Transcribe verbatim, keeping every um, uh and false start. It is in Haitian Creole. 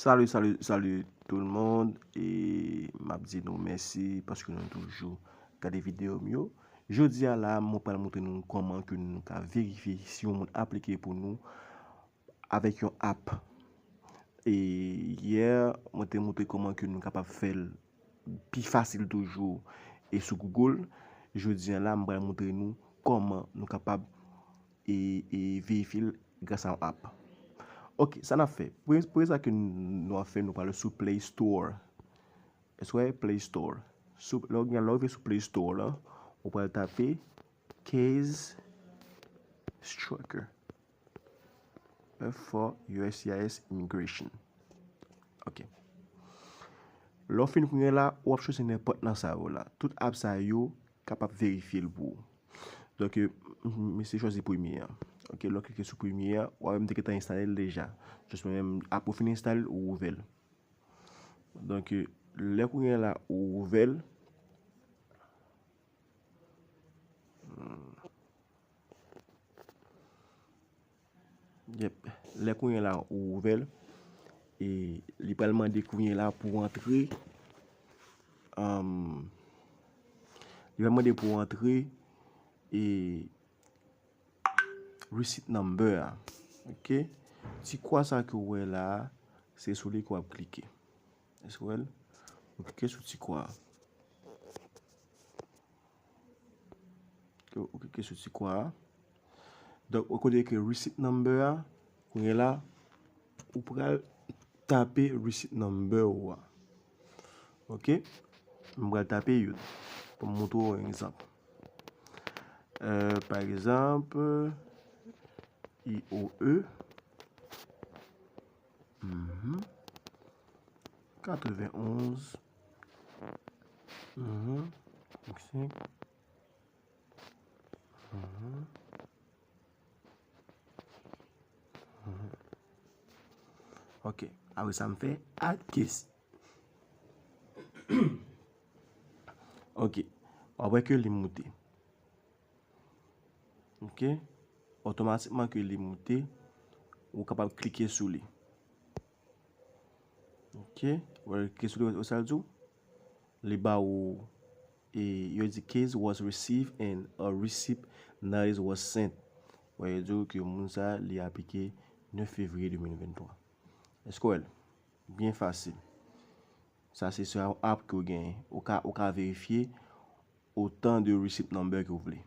Salut, salut, salut tout le monde. E m ap di nou mèsi paske nou toujou gade videyo m yo. Jodi a la, mwen pral montre nou kòman ke nou ka verifye si yon moun aplike pou nou avèk yon app. E yè, mwen te montre kòman ke nou kapab fè l pi fasil toujou e sou Google. Jodi a la, mwen pral montre nou kòman nou kapab e, e verifye l gras a yon app. Ok, sa n ap fè. Premye, premye sa ke n, nou ap fè, nou pral sou Play Store. Èske w wè Play Store? Sou, lè w gen, lè w rive sou Play Store la, ou pral tape Case Tracker. F for U S C I S Immigration. Ok. Lè w fin kounye la, w ap chwazi nenpòt nan sa yo la. Tout app sa yo kapab verifye l pou ou. Donk, m, m, m se chwazi premye an. Ok, lè w klike sou premye an, w ap wè m te gentan enstale l deja. Jis mwen menm, apre w fin enstale l, ou ouvè l. Donk, lè kounye la, ou ouvè l. Hmm. Yep. Lè kounye la, ou ouvè l. E li pral mande kounye la pou antre. Um, li pral mande pou antre. E receipt number a. Ok? Ti kwa sa ke w wè la a, se sou li ke w ap klike. Èske w wè l? Ou klike sou ti kwa a. Ou klike sou ti kwa a. Donk, ou kote ke receipt number a, kounye la, ou pral tape receipt number ou a. Ok? M pral tape youn. Pou m montre w yon egzanp. Euh, pa egzanp, I O E. Mhm. Katrevenn onz. Mhm. Vennsenk. Mhm. Mhm. Ok. Apre sa, m fè add case. Ok. W ap wè ke li moute. Ok. Otomatikman ke li moute, ou kapab klike sou li. Ok. Ou klike sou li, wè sa l di w? Li ba ou, e, yo di case was received and a receipt notice was sent. Wè, yo di w ke moun sa, li aplike nèf fevriye de mil venntwa. Èske w wè l? Byen fasil. Sa se sou yon app ke w genyen. Ou ka, ou ka verifye otan de receipt number ke w vle.